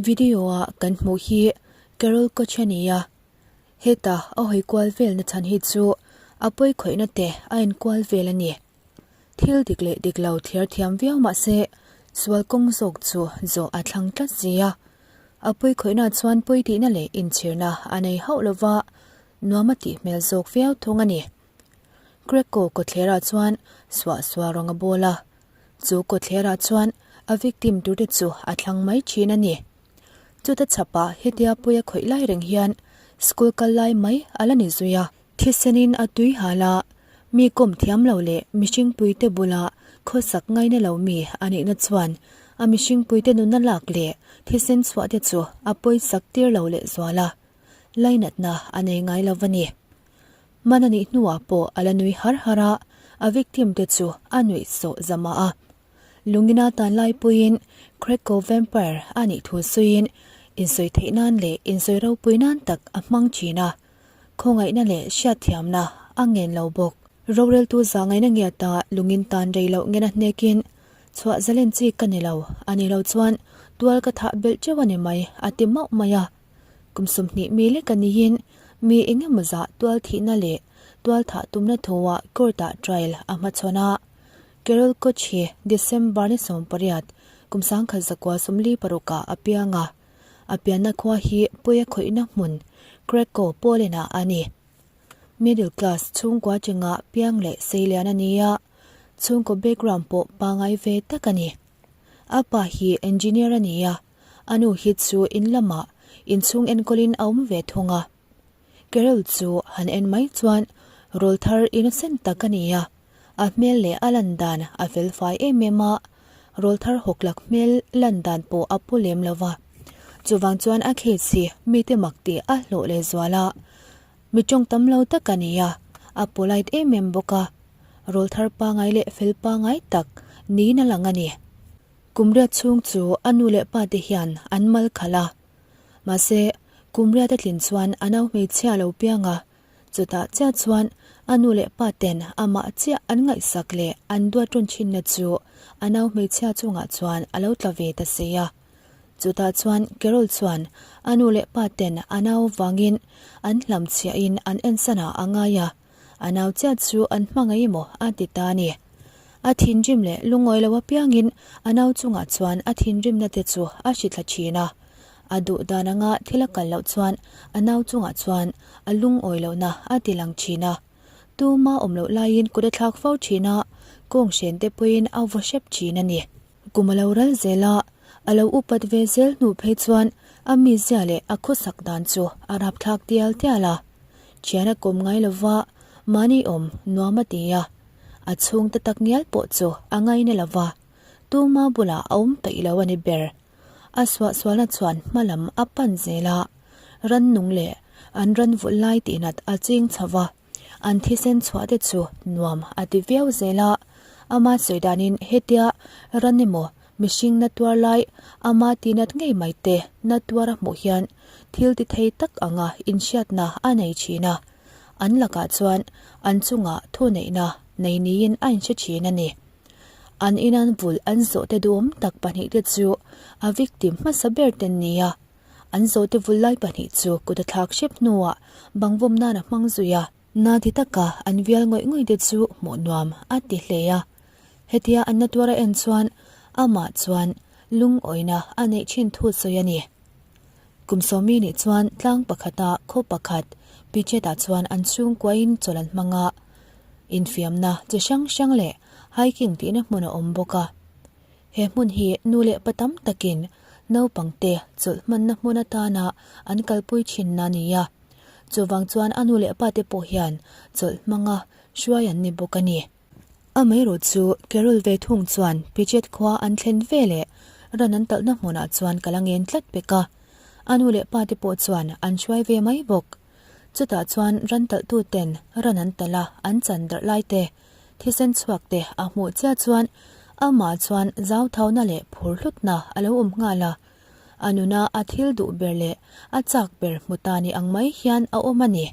Video a kan hmuh hi Carol Koch a ni a, heta a hawi kual vel na chhan hi chu a pawi khawihna te a enkual vel a ni. Thil dik leh dik lo thliar thiam viau mah se sual kawng zawk chu zawh a thlang tlat zi a. A pawi khawihna chuan pawi tihna leh inchhirna a nei hauh lova nuam a tih hmel zawk viau thung a ni. Greco kawtthlerah chuan suah sual rawng a bawl a, chu kawtthlerah chuan a victim turte chu a thlang mai thin a ni. Chuta chhapah hetia pawi a khawih lai reng hian school kal lai mai a la ni zui a. Thisenin a tui hal a, mi kawm thiam lo leh mihring puite bula khawsak ngaina lo mi a nihna chuan a mihring puite nunna lak leh thisen chhuah te chu a pawisak tir lo leh zual a, lainatna a nei ngai lo va ni. Man a nih hnuah pawh a la nui har har a, a victim te chu a nuih sawh zama a. Lungina tan lai puiin Krakow Vampire a nih thu suiin insawi theih nan leh insawi ropui nan tak a hmang thin a. Khawngaihna leh hriatthiamna a ngen lo bawk. Roreltu zahngaihna ngiata lungin tan rei loh ngena hnekin chhuah zalen chi ka ni lo, a ni lo chuan tual ka thah belh teuh a ni mai, a ti mauh mai a. Kum 20 mi lek a niin mi eng emaw zah tual thihna leh tual thah tumna thuah court-ah trial a hmachhawn a. Carol Koch hi December ni 18, kum 1946-ah a piang a. A pianna khua hi Puia khawihna hmun Krakow, Poland-ah a ni. Middle class chhungkua chengah piang leh seilian a ni a, chhungkaw background pawh pangai ve tak a ni. A pa hi engineer a ni a, a nu hi chu in lamah inchhung enkawlin a awm ve thung a. Carol chu han en mai chuan rawlthar innocent tak a ni a. A hmel leh a lan dan a fel fai em em a, rawlthar hawklak hmel lan dan pawh a pu lem lo va. Chuvang chuan a case hi mite mak tih a hlawh leh zual a, mi tawng tam lo tak a ni a, a polite em em bawk a, rawlthar pangai leh fel pangai tak niin a lang a ni. Kumriat chhung chu a nu leh pa te hian an mal khalh a, mahse Kumriat a tlin chuan a nau hmeichhia lo piang a, Chutah chiah chuan a nu leh pa ten amah chiah an ngaihsak leh an duat rawn thinna chu a nau hmeichhia chungah chuan a lo tla ve ta si a. Chutah chuan Carol chuan a nu leh pa ten a nau vangin an hlamchhiahin an ensanah a ngai a, a nau chiah chu an hmangaih emaw a ti ta a ni. A thinrim leh lungawi lo apiangin a nau chungah chuan a thinrimna te chu a hrithla thin a. A duh dan anga thil a kal loh chuan a nau chungah chuan a lungawi lohna a ti lang thin a. Tuma awm loh laiin kut a thlak fo thin a, kawng hren te pawhin a vaw hrep thin a ni. Kum a lo ral zel a, a lo upat ve zel hnu phei chuan a mizia leh a khawsak dan chu a rapthlak tial tial a. Thian a kawm ngai lova, mahni awm nuam a ti a. A chhungte tak ngial pawh chu a ngaina lova, tuma bulah a awm peih lo a ni ber. A suahsualna chuan hma lam a pan zel a, rannung leh an ran vulh lai tihnat a ching chho va, an thisen chhuah te chu nuam a ti viau zel a. Ama sawi danin hetia ran emaw mihring na tuar lai ama tihnat ngei mai te na tuar a hmuh hian thil ti thei tak anga inhriatna a nei thin a, an lakah chuan an chungah thuneihna nei niin a inhre thin a ni. An inan vulh an zawhte duhawm tak pahnihte chu a victim hmasa ber ten nia. An zawhte vulh lai pahnih chu kut a thlak hrep hnuah bangvawm nan a hmang zui a. Na ti taka an vial ngawih ngawih te chu hmuh nuam a ti hle a. Hetia an na tuar a en chuan amah chuan lungawina a neih thin thu sawi a ni. Kum sawmi nih chuan tlang pakhata khaw pakhat Pichet-ah chuan an chhungkuain chawlh an hmang a. Infiamna chi hrang hrang leh hiking tihna hmun a awm bawk a. He hmun hi nu leh pa tam takin naupangte chawlh hmanna hmun atana an kalpui thinna a ni a. Chuvang chuan a nu leh pate pawh hian chawlh hmanga hruai an ni bawk a ni. Amaherawh chu Carol ve thung chuan Pichet khua an thlen ve leh ran an talhna hmunah chuan ka la ngen tlat pek a. A nu leh pate pawh chuan an hruai ve mai bawk. Chutah chuan ran talhtu ten ran an talh a, an chan darh lai te, thisen chhuak te a hmuh chiah chuan amah chuan zauthauna leh phur hlutna a lo awm nghal a. A nuna a thil duh ber leh a chak ber hmu ta ni ang mai hian a awm a ni.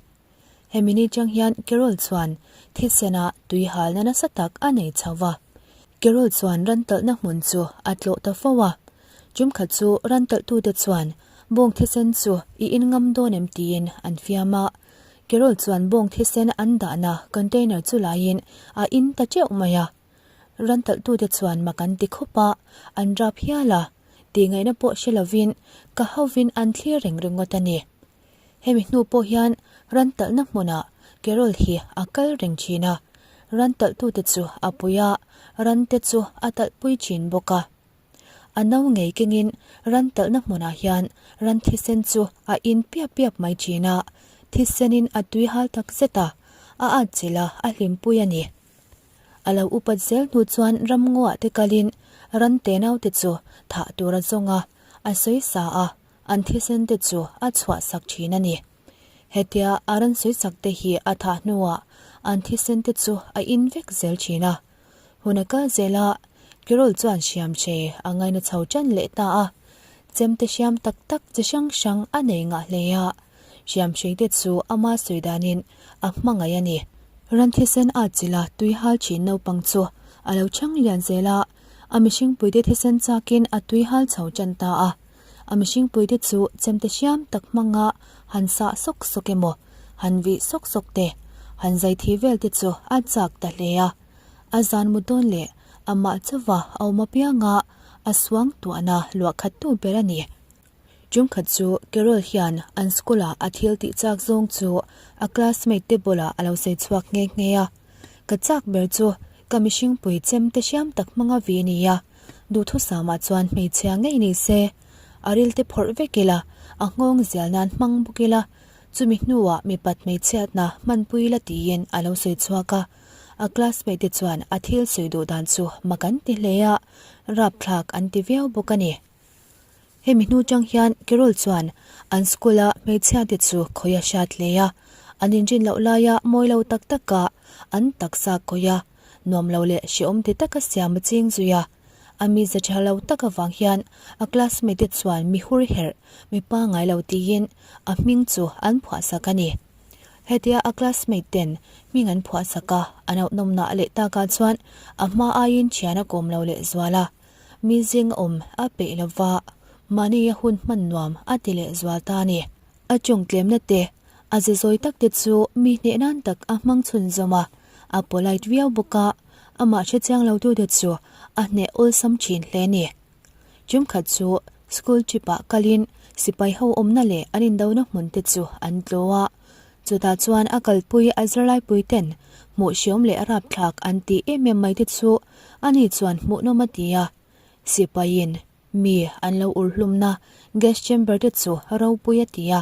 Hemi ni chang hian Carol chuan thisena tui halna nasa tak a nei chho va. Carol chuan ran talhna hmun chu a tlawh ta fo a. Ṭumkhat chu ran talhtute chuan bawng thisen chu i in ngam dawn em tiin an fiam a. Carol chuan bawng thisen an dahna container chu laiin a in ta ṭeuh mai a. Ran talhtute chuan mak an ti khawp a, an rap hial a, tihngaihna pawh hre lovin ka hovin an thlir reng ringawt a ni. Hemi hnu pawh hian ran talhna hmunah Carol hi a kal reng thin a, ran talhtute chu a pui a, rante chu a talhpui thin bawk a. A no ngei kengin ran talhna hmunah hian ran thisen chu a in piap piap mai thin a, thisenin a tui hal tak zet a, a atchilh a, a hlimpui a ni. A lo upat zel hnu chuan ramngaw-ah te kalin ran tenaute chu thah tur a zawng a, a sawi sa a, an thisen te chu a chhuah sak thin a ni. Hetia a ran sawi sak te hi a thah hnuah an thisen te chu a in vek zel thin a. Hun a kal zel a, Carol chuan hriam che a ngaina chho tan leh ta a. Chemte hriam tak tak chi hrang hrang a nei ngah hle a, hriam hrei te chu ama sawi danin a hmangaih a ni. Ran thisen a chilh a tui hal thin naupang chu a lo chhang lian zel a, a mihringpuite thisen chakin a tui hal chho tan ta a. A mihringpuite chu chemte hriam tak hmanga han sah sawk sawk emaw, han vih sawk sawk te, han zai thi vel te chu a chak ta hle a. A zan mu dawn leh amah chauva a awm apianga a suang tuahna luah khat tu ber a ni. Ṭumkhat chu Carol hian an school-ah a thil tih chak zawng chu a classmate te bulah a lo sawi chhuak nghe nghe a. Ka chak ber chu ka mihringpui chem te hriam tak hmanga vi a ni a, duhthusam-ah chuan hmeichhia ngei ni se. A ril te phawrh vek ila, a nghawng zial nan hmang bawk ila, chumi hnuah mipat hmeichhiatna hmanpui la tiin a lo sawi chhuak a. A classmate te chuan a thil sawi duh dan chu mak an ti hle a, rapthlak an ti viau bawk a ni. Hemi hnu chang hian Carol chuan an school a hmeichhia te chu khawi a hriat hle a, an inrin loh laia mawi lo tak taka an taksa khawi a, nuam lo leh hrehawm ti taka siam a ching zui a. A mize tha lo tak avang hian a classmate te chuan mi hur herh, mi pangngai lo tiin a hming chu an phuahsak a ni. Hetia a classmate ten hming an phuahsak a, an auhnawmnah leh takah chuan a hma aiin thian a kawm lo leh zual a. Mi zing awm a peih lo va, mahni a hun hman nuam a ti leh zual ta a ni. A chawngtlemna te, a ze zawi tak te chu mi hneh nan tak a hmang chhunzawm a, a polite viau bawk a, amah hrechiang lo tute chu a hneh awlsam thin hle a ni. Ṭumkhat chu school trip ah kalin sipai ho awmna leh an indona hmun te chu an tlaw a, chutah chuan a kalpui a zirlaipui ten hmuh hriawm leh rapthlak an tih em em mai te chu ani chuan hmuhnawm a ti a, sipaiin mi an lo ur hlumna gas chamber te chu ropui a ti a.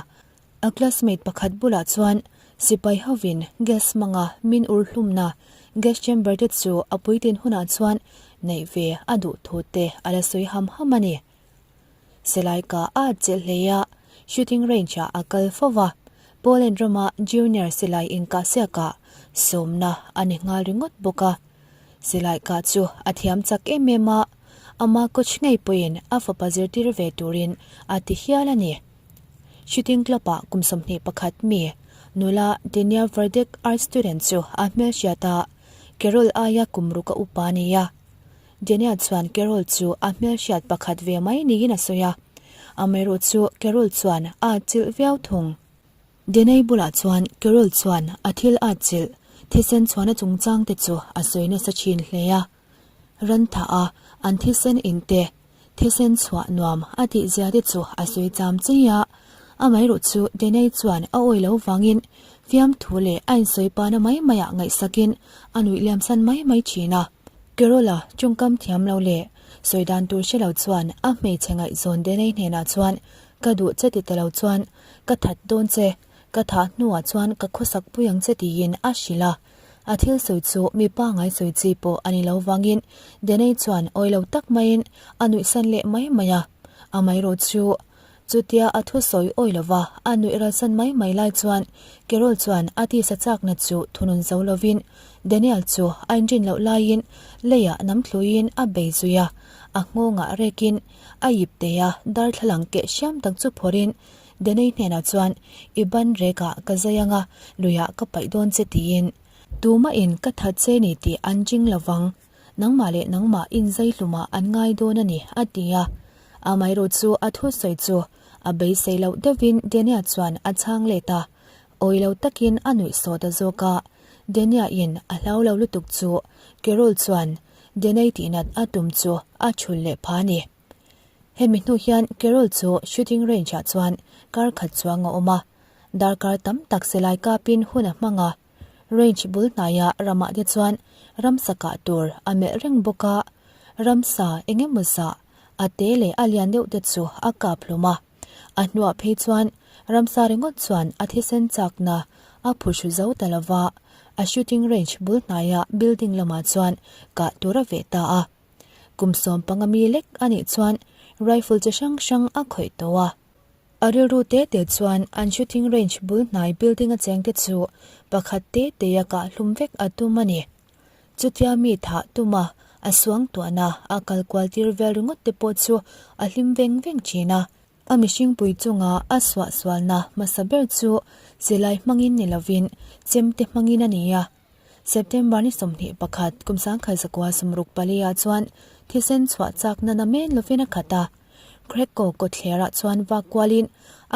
A classmate pakhat bulah chuan sipai hovin gas hmanga min ur hlumna gas chamber te chu a puitlin hunah chuan neih ve a duh thu te a la sawi ham ham a ni. Silai ka a chelh hlei a, shooting range ah a kal fo va, Poland rama junior silai inkahsiakah sawmna a ni nghal ringawt bawk a. Silai kah chu a thiam chak em em a, ama coach ngei pawhin a fapa zirtir ve turin a ti hial a ni. Shooting Club-ah kum 21 mi nula Daniel Verdek art student chu a hmelhriat a, Carol aia kum ruk a upa a ni a. Daniel chuan Carol chu a hmelhriat pakhat ve mai niin a sawi a, amaherawh chu Carol chuan a atchilh viau thung. Denai bulah chuan Carol chuan a thil a atchilh thisen chhuahna chungchang te chu a sawi nasa thin hle a. Ran thah a, an thisen in te, thisen chhuah nuam a tih zia te chu a sawi cham chei a. Amaherawh chu Denai chuan a awi lo vangin fiamthu leh a insawi pana mai maiah ngaihsakin a nuih liamsan mai mai thin a. Carol-a tawngkam thiam lo leh sawi dan tur hre lo chuan a hmeichhe ngaihzawn Denai hnenah chuan ka duh che ti ta lo chuan ka that dawn che, ka thah hnuah chuan ka khawsak pui ang che tiin a hrilh a. A thil sawi chu mi pangai sawi chi pawh a ni lo vangin Denei chuan awi lo tak maiin a nuihsan leh mai mai a. Amaherawh chu chutia a thu sawi awi lova a nuih ralsan mai mai lai chuan Carol chuan a tisa chakna chu thunun zo lovin Daniel chu a inrin loh laiin leiah nam thluiin a bei zui a, a nghawngah rekin a ip teh a, darthlalang keh hriam tak chu phawrhin Denei hnenah chuan, I ban rekah ka zai anga, luiah ka paih dawn che tiin. Tumahin ka that che ni tih an ching lo vang, nangmah leh nangmah inzai hlumah an ngai dawn a ni, a ti a. Amaherawh chu a thusawi chu a beisei loh deuhin Dania chuan a chhang let a, awi lo takin a nuih sawt a zawk a. Dania in a hlau lo lutuk chu Carol chuan Danai tihnat a tum chu a chhul leh pha a ni. Hemi hnu hian Carol chu shooting range ah chuan kar khat chuang a awm a, darkar tam tak silai kapin hun a hmang a. Range bul hnaia ramah te chuan ramsa kah tur a melh reng bawk a, ramsa eng emaw zah a te leh a lian deuh te chu a kap hlawm a. A hnuah phei chuan ramsa ringawt chuan a thisen chakna a phuhru zo ta lo va, a shooting range bul hnaia building lamah chuan kah tur a veh ta a. Kum 15 mi lek a nih chuan rifle chi hrang hrang a khawih tawh a. A rilru te te chuan an shooting range bul hnai building a cheng te chu pakhat te te a kah hlum vek a tum a ni. Chutia mi thah tuma a suang tuahna a kal kual tir vel ringawt te pawh chu a hlim veng veng thin a. A mihringpui chunga a suahsualna hmasa ber chu silai hmangin ni lovin chemte hmangin a ni a. September ni 21 kum 1964 ah chuan thisen chhuah chakna namen lovin a khat a. Greco kawtthlerah chuan vak kualin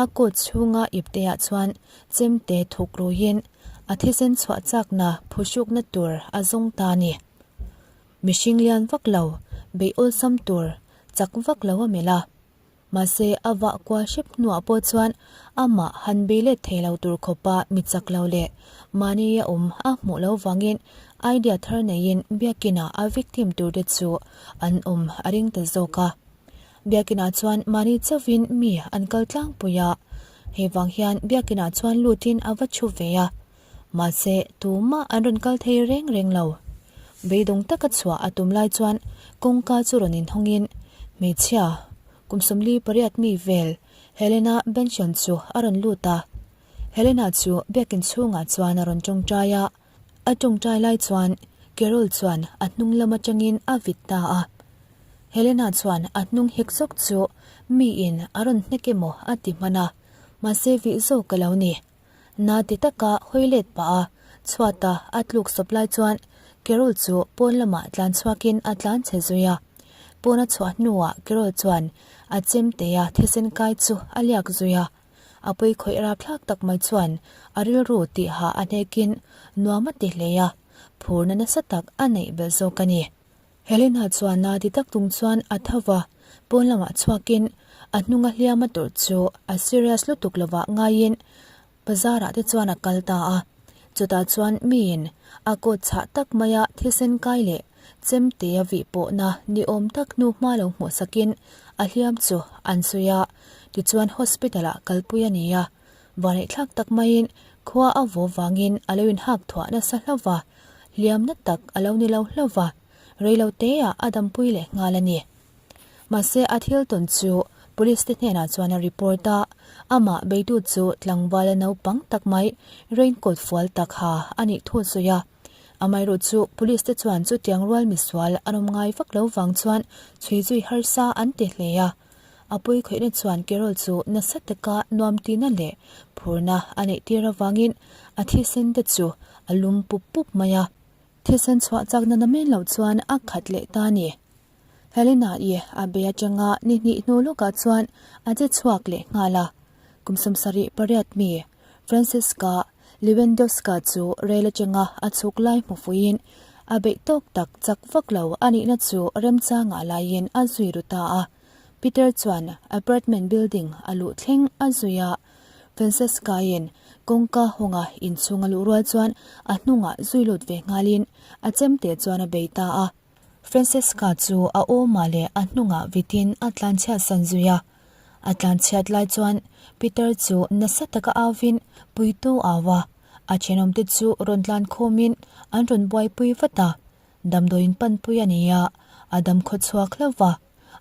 a coat chhunga ipteah chuan chemte thuk ruiin a thisen chhuah chakna phuhrukna tur a zawng ta a ni. Mihring lian vak lo, beih awlsam tur chak vak lo a melh a. Mahse a vah kual hrep hnuah pawh chuan amah han bei let thei lo tur khawpa mi chak lo leh mahni a awm a hmuh lo vangin idea thar neiin biakinah a victim tur te chu an awm a ring ta zawk a. Biakinah chuan mahni chauhin mi an kal tlangpui a, hei vang hian biakinah chuan lutin a va thu ve a. Mahse tumah an rawn kal thei reng reng lo. Beidawng taka chhuah a tum lai chuan kawngka chu rawn inhawngin hmeichhia kum 48 mi vel Helena Benson chu a rawn lut a. Helena chu biakin chhungah chuan a rawn tawngtai a. A tawngtai lai chuan Carol chuan a hnung lam atangin a vit ta a. Helena chuan a hnung hek zawk chu miin a rawn hnek emaw a ti hman a, mahse vih zawk a lo ni. Na ti taka hawi let pah a, chhuata a tluk sawp lai chuan Carol chu pawn lamah tlan chhuakin a tlan chhe zui a. Pawn a chhuah hnuah Carol chuan a chemtea thisen kai chu a liak zui a. A pawi khawih rapthlak tak mai chuan a rilru tihah a hnekin nuam a ti hle a, phurna nasa tak a neih belh zawk a ni. Helena chuan na ti tak tung chuan a tho va, pawn lamah chhuakin a hnunga hliam a tawrh chu a serious lutuk lovah ngaiin bazarah te chuan a kal ta a. Chutah chuan miin a coat chhah tak maia thisen kai leh Chemte a vih pawhna ni awm tak hnu hma lo hmuh sakin a hliam chu an sawi a, tichuan hospital ah kalpui a ni a, vaneihthlak tak maiin khua a vaw vangin a lo inhak thuah nasa hlauh va, hliamna tak a lo ni lo hlauh va, reilote ah a dampui leh nghal a ni. Mahse a thil tawn chu police te hnenah chuan a report a, amah beitu chu tlangval a naupang tak mai raincoat fual tak ha a nih thu a sawi a. Amaherawh chu police te chuan chutiang rual misual an awm ngai vak lo vang chuan chhui zui harsa an ti hle a. A pawi khawihna chuan Carol chu nasa taka nuam tina leh phurna a neih tir avangin a thisen te chu a lum pup pup mai a. Thisen chhuah chakna namen loh chuan a khat leh ta a ni. Helena-i a be atanga ni hnih hnu lawkah chuan a che chhuak leh nghal a. Kum 78 mi Francisca Lewandowska chu rel atanga a chhuk lai hmu fuiin a beih tawk tak chak vak lo a nihna chu remchangah laiin a zui ru ta a. Peter chuan apartment building a luh thleng a zui a. Francesca-in kawngka hawnga inchhung a luh rual chuan a hnungah zui lut ve nghalin a chemte chuan a bei ta a. Francesca chu a awmah leh a hnungah vitin a tlanchhiat san zui a. A tlanchhiat lai chuan Peter chu nasa taka auvin puitu au a, a thenawmte chu rawn tlan khawmin an rawn buaipui vat a. Damdawiin panpui a ni a, a dam khaw chhuak hlauh va.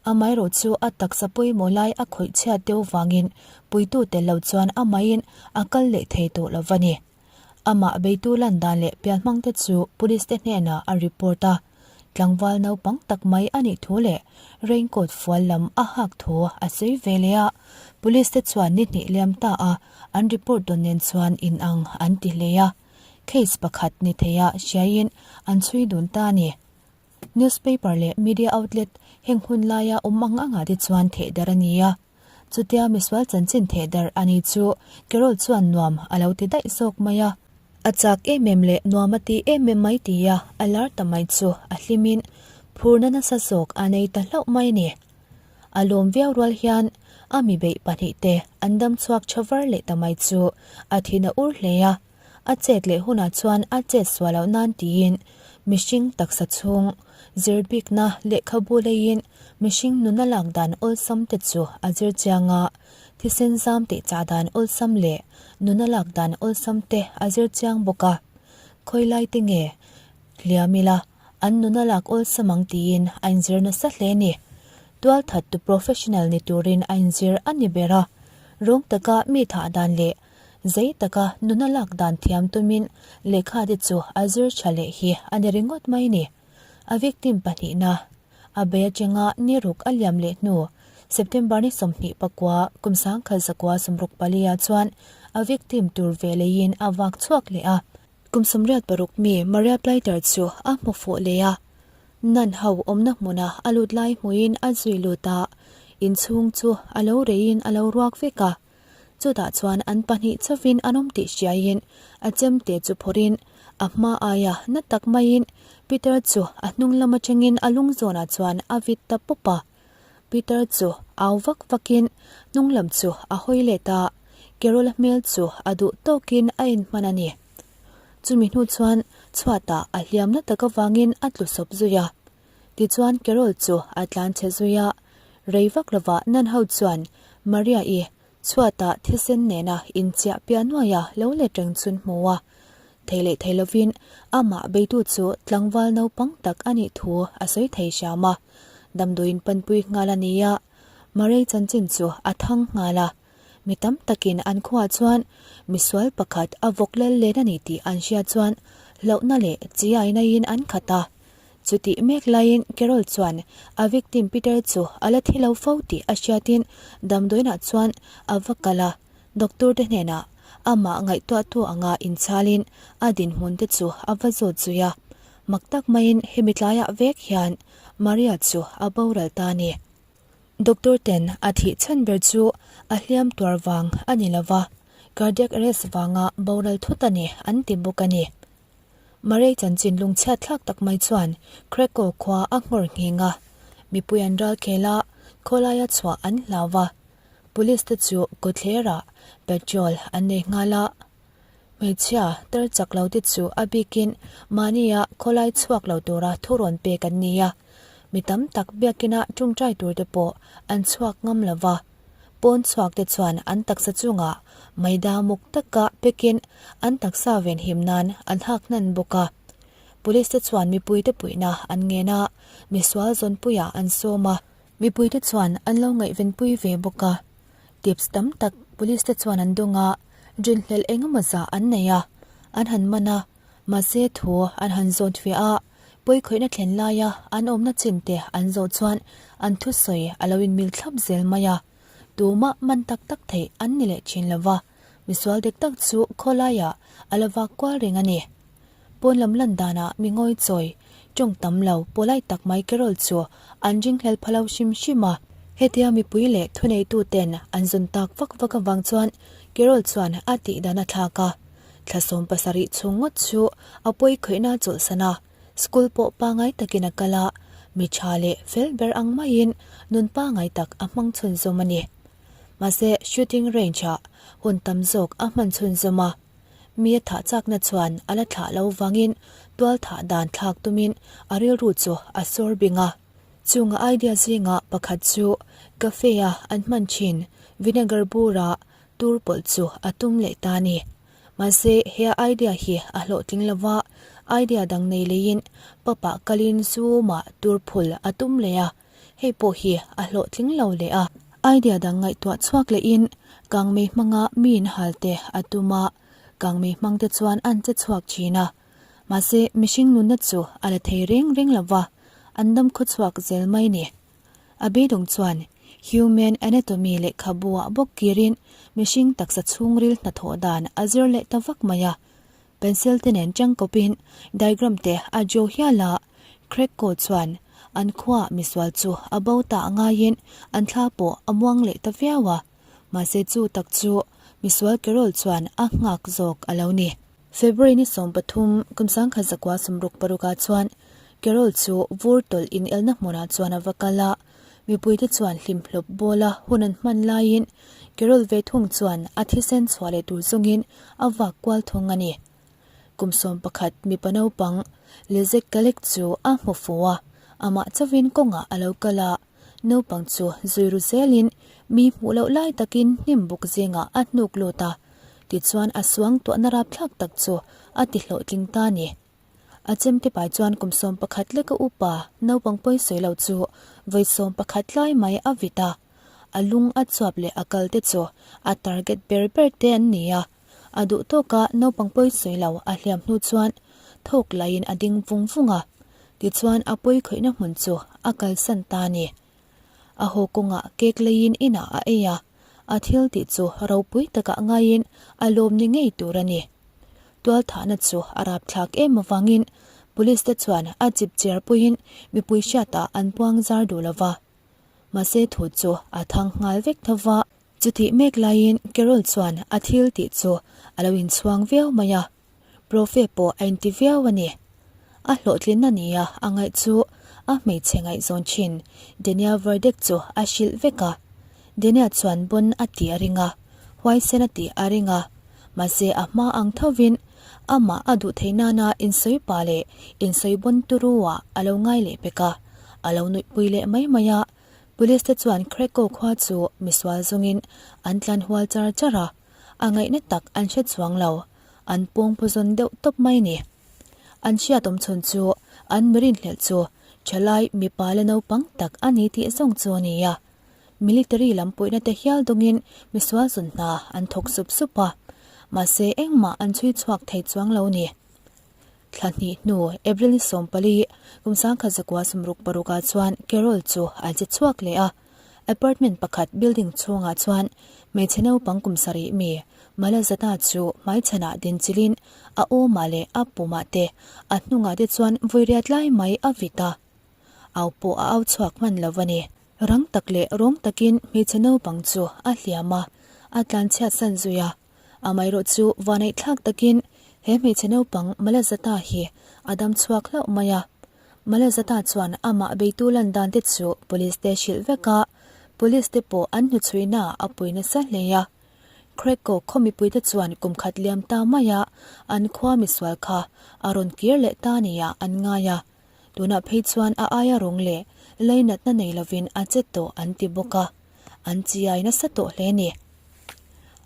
Amaherawh chu a taksa pawimawh lai a khawih chhiat deuh vangin puitu tel lo chuan amahin a kal leh thei tawh lo va ni. Amah beitu lan dan leh pianhmang te chu police te hnenah a report a, tlangval naupang tak mai a nih thu leh raincoat fual lam a hak thu a sawi ve leh a, police te chuan ni hnih liam ta a an report dawn nen chuan inang an ti hle a, case pakhat ni theia hriaiin an chhui dun ta a ni. Newspaper leh media outlet. Heng hun laia awm ang angah te chuan theh darh a ni a. Chutia misual chanchin theh darh a ni chu Carol chuan nuam a lo ti daih zawk mai a. A chak em em leh nuam a ti em em mai tia a lar ta mai chu a hlimin phurna nasa zawk a nei ta hlauh mai a ni. A lawm viau rual hian a mi beih pahnihte an dam chhuak tha var leh ta mai chu a thin a ur hle a. A chet leh hunah chuan a chet suah loh nan tiin mihring taksa chhung zir bikna lehkhabu leiin mihring nuna lak dan awlsam te chu a zir chiang a, thisen zam tih chah dan awlsam leh nuna lak dan awlsam te a zir chiang bawk a. Khawilai te nge hliam ila an nuna lak awlsam ang tiin a inzir nasa hle ni. Tualthattu professional ni turin a inzir a ni ber a, rawng taka mi thah dan leh Zei taka nuna lak dan thiam tumin lehkha te chu a zir tha leh hi a ni ringawt mai ni. A victim pahnihna a bei atanga ni ruk a liam leh hnu September ni 24 kum 1964 ah chuan a victim tur ve leiin a vak chhuak leh a. Kum 86 mi Maria Plyter chu a hmu fuh leh a, Nan ho awmna hmuna a lut lai hmuin a zui lut a, inchhung chu a lo reiin a lo ruak vek a. Chutah chuan an pahnih chauhin an awm tih hriaiin a chemte chu phawrhin a hma aia na tak maiin Peter chu a hnung lam atangin a lung zawnah chuan a vit ta pawp a. Peter chu au vak vakin hnung lam chu a hawi let a, Carol-a hmel chu a duh tawkin a inhman a ni. Chumi hnu chuan chhuatah a hliam na tak avangin a tlu sawp zui a. Tichuan Carol chu a tlan chhe zui a, rei vak lovah Nan ho chuan Maria-i chhuatah thisen nena inchiah piah nuaia lo let reng chun hmu a. Thei leh thei lovin amah beitu chu tlangval naupang tak a nih thu a sawi thei hram a. Damdawiin panpui nghal a ni a, Maria-i chanchin chu a thang nghal a. Mi tam takin an khuaah chuan misual pakhat a vawk lal len a ni tih an hriat chuan hlauhna leh chiainain an khat a. Chutih mek laiin Carol chuan a victim Peter chu a la thi lo fo tih a hriatin damdawiinah chuan a va kal a, doctor te hnenah amah ngaihtuahtu anga inchalin a dinhmun te chu a va zawt zui a. Mak tak maiin hemi tlaiah vek hian Maria chu a boral ta a ni. Doctor ten a thih chhan ber chu a hliam tuar vang a ni lova, cardiac arrest vanga boral thut a ni an ti bawk a ni. Murray chanchin lungchhiat thlak tak mai chuan Krakow khua a nghawr ngheng a, mipui an ral khel a, khawlaia chhuah an hlau va, police te chu kawtthlerah patrol an nei nghal a. Hmeichhia tar chak lo te chu a bikin mahnia khawlai chhuak lo tura thu rawn pek an ni a, mi tam tak biakina tawngtai tur te pawh an chhuak ngam lo va. Pawn chhuak te chuan an taksa chungah maida muk taka pekin an taksa venhim nan an hak hnan bawk a. Police te chuan mipuite puihna an ngen a, misual zawnpuiah an sawm a. Mipuite chuan an lo ngaihvenpui ve bawk a. Tips tam tak police te chuan an dawng a, rinhlelh eng emaw zah an nei a, an han man a, mahse thu an han zawt ve a, pawikhawihna thlen laia an awmna chin te an zawh chuan an thusawi a lo inmil thlap zel mai a, tumah man tak tak theih an ni leh thin lo va, misual dik tak chu khawlaiah a la vak kual reng a ni. Pawn lam lan danah mi ngawi chawi, tawng tam lo, polite tak mai Carol chu an ringhlel pha lo hrim hrim a. Hetia mipui leh thuneitu ten an zawn tak vak vak avang chuan Carol chuan a tih dan a thlak a. Thla 70 chhung ngawt chu a pawi khawihna chawlhsan a, school pawh pangai takin a kal a, mi tha leh fel ber ang maiin nun pangai tak a hmang chhunzawm a ni. Mahse shooting range-ah hun tam zawk a hman chhunzawm a. Mi a thah chakna chuan a la thlah lo vangin tual thah dan thlak tumin a rilru chu a sawr bing a. Chunga idea zinga pakhat chu cafe-a an hman thin vinegar bura tur pawlh chu a tum leh ta a ni. Mahse, he a idea hi a hlawhtling lo va, idea dang nei leiin pub-ah kalin zuma tur phul a tum leh a. Hei pawh hi a hlawhtling lo leh a. Idea dang ngaihtuah chhuak lehin kangmei hmanga miin hal te a tum a, kangmei hmang te chuan an che chhuak thin a. Mahse, mihring nunna chu a la thei reng reng lo va, an dam khaw chhuak zel mai ni. A beidawng chuan Human Anatomy lehkhabu ah bawk kirin mihring taksa chhungril hnathawh dan a zir leh ta vak mai a. Pencil te nen changkawpin diagram te a draw hial a, Craig ko chuan. An khuaah misual chu a bo ta ngaiin an thla pawh a muang leh ta viau a, mahse chu tak chu misual Carol chuan a nghak zawk a lo ni. February ni 13, kum 1966 ah chuan Carol chu vur tawlh inelna hmunah chuan a va kal a, mipuite chuan hlimhlawp bawla hun an hman laiin Carol ve thung chuan a thisen chhuah leh tur zawngin a vak kual thung a ni. Kum 11 mipa naupang Lezek Kalek chu a hmu fu a, amah chauhin kawngah a lo kal a, naupang chu zui ru zelin mi hmuh loh lai takin hnim buk zingah a hnuk lut a, tichuan a suang tuahna rapthlak tak chu a ti hlawhtling ta a ni. A chemte pai chuan kum 11 leka upa naupang pawi sawi lo chu vawi 11 tlai mai a vit a, a lung a chuap leh a kal te chu a target ber ber te an ni a. A duh tawka naupang pawi sawi lo a hliam hnu chuan thawk laiin a ding vung vung a, tichuan a pawi khawihna hmun chu a kalsan ta a ni. A haw kawngah cake leiin inah a ei a, a thil tih chu ropui takah ngaiin a lawm ni ngei tur a ni. Tualthahna chu a rapthlak em avangin Police te chuan a chip chiar puiin mipui hriatah an puang zar duh lo va. Mahse thu chu a thang nghal vek tho va. Chutih mek laiin Carol chuan a thil tih chu a lo inchhuang viau mai a, Profe pawh a inti viau a ni. A hlawhtlinna nia a ngaih chu a hmeichhe ngaihzawn thin Daniel Verdek chu a hrilh vek a. Daniel chuan bon a tih a ring a, huaisen a tih a ring a, mahse a hma ang thovin amah a duh theih nana insawi pa leh insawi bon turu ah a lo ngai leh pek a, a lo nuihpui leh mai mai a. Police te chuan Krakow khua chu misual zawngin an tlan hual char char a, a ngaihna tak an hre chuang lo, an pawng pawzawn deuh tawp mai ni. An hriat awm chhun chu an mirinhlelh chu thalai mipa la naupang tak a ni tih zawng chu a ni a. Military lam puihna te hial dawngin misual zawn hna an thawk sup sup a, mahse engmah an chhui chhuak thei chuang lo ni. Thla hnih hnu April ni 14, kum 1966 ah chuan Carol chu a che chhuak leh a. Apartment pakhat building chhungah chuan hmeichhe naupang kum sarih mi Malazata chu hmaichhanah dinchilhin a awmah leh a pumah te a hnungah te chuan vawi riat lai mai a vit a. Au pawh a au chhuak hman lo a ni. Rang tak leh rawng takin hmeichhe naupang chu a hliam a, a tlanchhiat san zui a. Amaherawh chu vanaihthlak takin he hmeichhe naupang Malazata hi a dam chhuak hlauh mai a. Malazata chuan amah beitu lan dan te chu police te hrilh vek a, police te pawh an hnuchhuihna a pui nasa hle a. Krakow khaw mipui te chuan kum khat liam ta maia an khua misual kha a rawn kir leh ta nia an ngai a. Tunah phei chuan a aia rawng leh lainatna nei lovin a che tawh an ti bawk a, an chiai nasa tawh hle ni.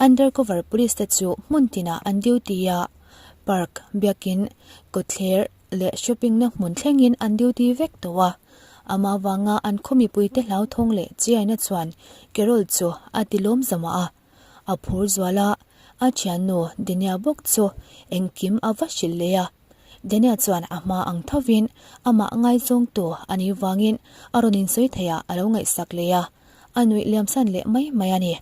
Undercover police te chu hmun tinah an duty a, park, biakin, kawtthler leh shopping na hmun thlengin an duty vek tawh a. Amah vanga an khaw mipuite hlauthawng leh chiaina chuan Carol chu a ti lawm zamah a. A phur zual a, a thiannu Daniel bawk chu engkim a va hrilh leh a. Daniel chuan a hma ang thovin amah ngaizawngtu a nih vangin a rawn insawi theih ah a lo ngaihsak leh a, a nuih liamsan leh mai mai a ni.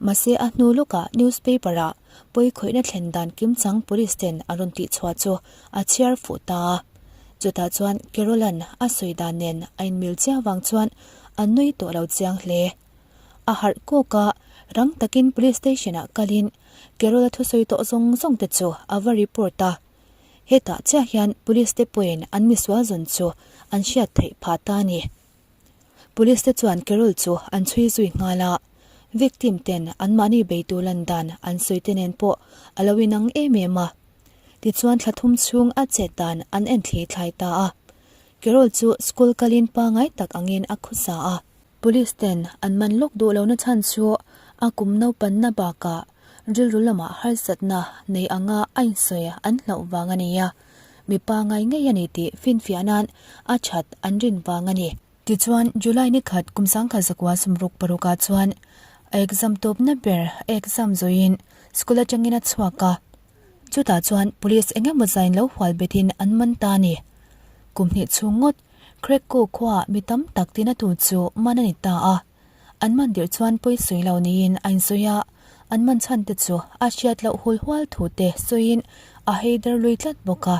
Mahse a hnu lawkah newspaper ah pawikhawihna thlen dan kimchang police ten an rawn tihchhuah chu a chhiar fuh ta a. Chutah chuan Carol-a'n a sawi dan nen a inmil chiang vang chuan a nui tawh lo chiang hle. A harh kawk a, rang takin police station ah kalin Carol-a thusawi tawh zawng zawng te chu a va report a. Hetah chiah hian police te pawhin an misual zawn chu an hriat theih phah ta a ni. Police te chuan Carol chu an chhui zui nghal a, victim ten anmahni beitu lan dan an sawi te nen pawh a lo inang em em a. Tichuan thla thum chhung a chet dan an en thli thlai ta a. Carol chu school kalin pangai tak angin a khusa a. Police ten an man lawk duh lohna chhan chu a kum naupanna bakah rilru lamah harsatna nei anga a insawi an hlauh vang a ni a, mipa ngai ngei a ni tih finfiah nan a that an rin vang a ni. Tichuan, July ni khat kum 1966 ah chuan a exam tawpna ber a exam zawhin school atangin a chhuak a, chutah chuan police eng emaw zain lo hual betin an man ta a ni. Kum hnih chhung ngawt Krakow khuaah mi tam tak tina tu chu man a ni ta a. An man dirh chuan pawi sawi lo niin a insawi a, an man chhan te chu a hriat loh hul hual thu te sawiin a hei der lui tlat bawk a.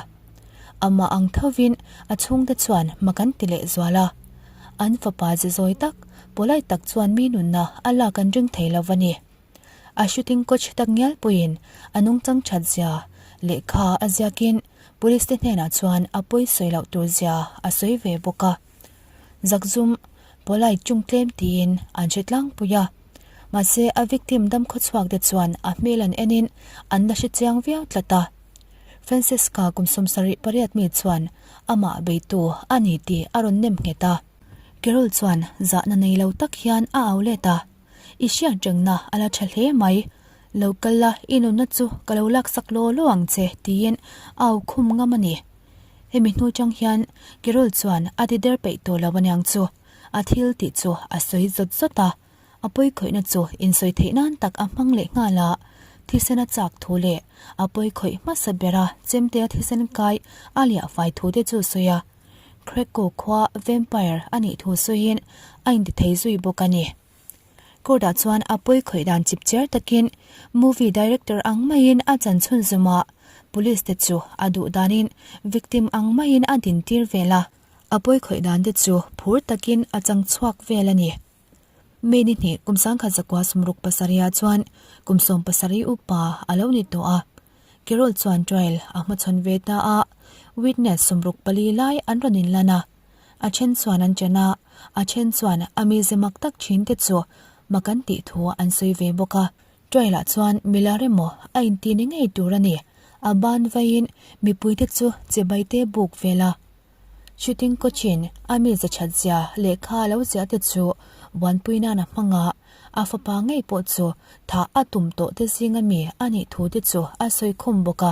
Amah ang thovin a chhungte chuan mak an ti leh zual a. An fapa ze zawi tak, polite tak chuan mi nunna a lak an ring thei lo va ni. A shooting coach tak ngial pawhin a nungchang that zia lehkha a ziakin police te hnenah chuan a pawi sawi loh tur zia a sawi ve bawk a. Zakzum, polite chung tlem tiin an hre tlangpui a. Mahse a victim dam khawchhuak te chuan a hmel an enin an la hre chiang viau tlat a. Francisca kum 78 mi chuan amah beitu a ni tih a rawn nem nghet a. Carol chuan zahna nei lo tak hian a au let a, I hriat rengna a la tha hle mai. Lo kal la, i nunna chu ka lo laksak law law ang che tiin a au khum ngam a ni. Hemi hnu chang hian Carol chuan a ti der peih tawh lo aniang chu a thil tih chu a sawi zawt zawt a. A pawikhawihna chu insawi theih nan tak a hmang leh nghal a, thisen a chak thu leh a pawikhawih hmasa bera chemtea thisen kai a liah fai thu te chu sawi a, Krakow khua vampire a nih thu sawiin a intithei zui bawk a ni. Court ah chuan a pawikhawih dan chip chiar takin movie director ang maiin a chan chhunzawm a, police te chu a duh danin victim ang maiin a dintir vel a, a pawikhawih dan te chu phur takin a chang chhuak vel a ni. May ni hnih kum 1967 ah chuan kum 17 upa a lo ni tawh a. Carol chuan trial a hmachhawn ve ta a, witness 64 lai an rawn inlan a. A then chuan an chen a, a then chuan a mize mak tak thin te chu mak an tih thu an sawi ve bawk a. Trial ah chuan milar emaw a inti ni ngei tur a ni. A ban vaiin mipuite chu chibai te buk vel a. Shooting coach-in a mize that zia lehkha a lo ziah te chu buanpui nan a hmang a, a fapa ngei pawh chu thah a tum tawh te zinga mi a nih thu te chu a sawi khum bawk a.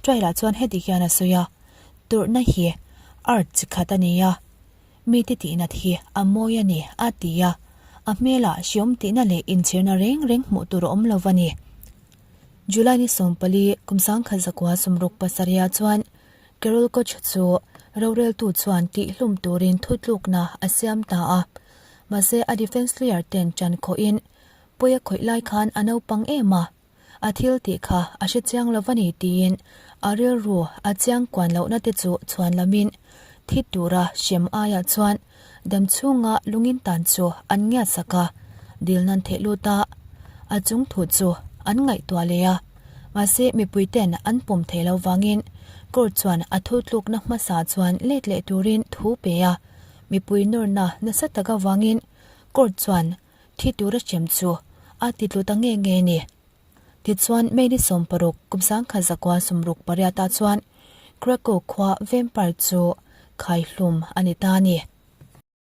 Trial-ah chuan heti hian a sawi a, Tawrhna hi art chi khat a ni a, mite tihnat hi a mawi a ni, a ti a, a hmelah hriawm tihna leh inchhirna reng reng hmuh tur a awm lo va ni. July ni 14, kum 1967 ah chuan Carol Koch chu roreltu chuan tihhlum turin thutlukna a siam ta a, mahse a defence lawyer ten ṭan khawhin pawi a khawih lai khan a naupang em a, a thil tih kha a hre chiang lo va ni tiin a rilru a chiang kuan lohna te chu chhuan lamin thi tura hrem aiah chuan dam chhunga lungin tan chu an ngiat sak a, dil nan theh lut a, a chung thu chu an ngaihtuah leh a. Mahse, mipui ten an pawm thei lo vangin court chuan a thutlukna hmasa chuan let leh turin thu pe a, mipui nawrna nasa tak avangin court chuan thi tura hrem chu a ti tlu ta nge nge a ni. Tichuan, May ni 16 kum 1968 ah chuan Krakow khua vampire chu khaihlum a ni ta a ni.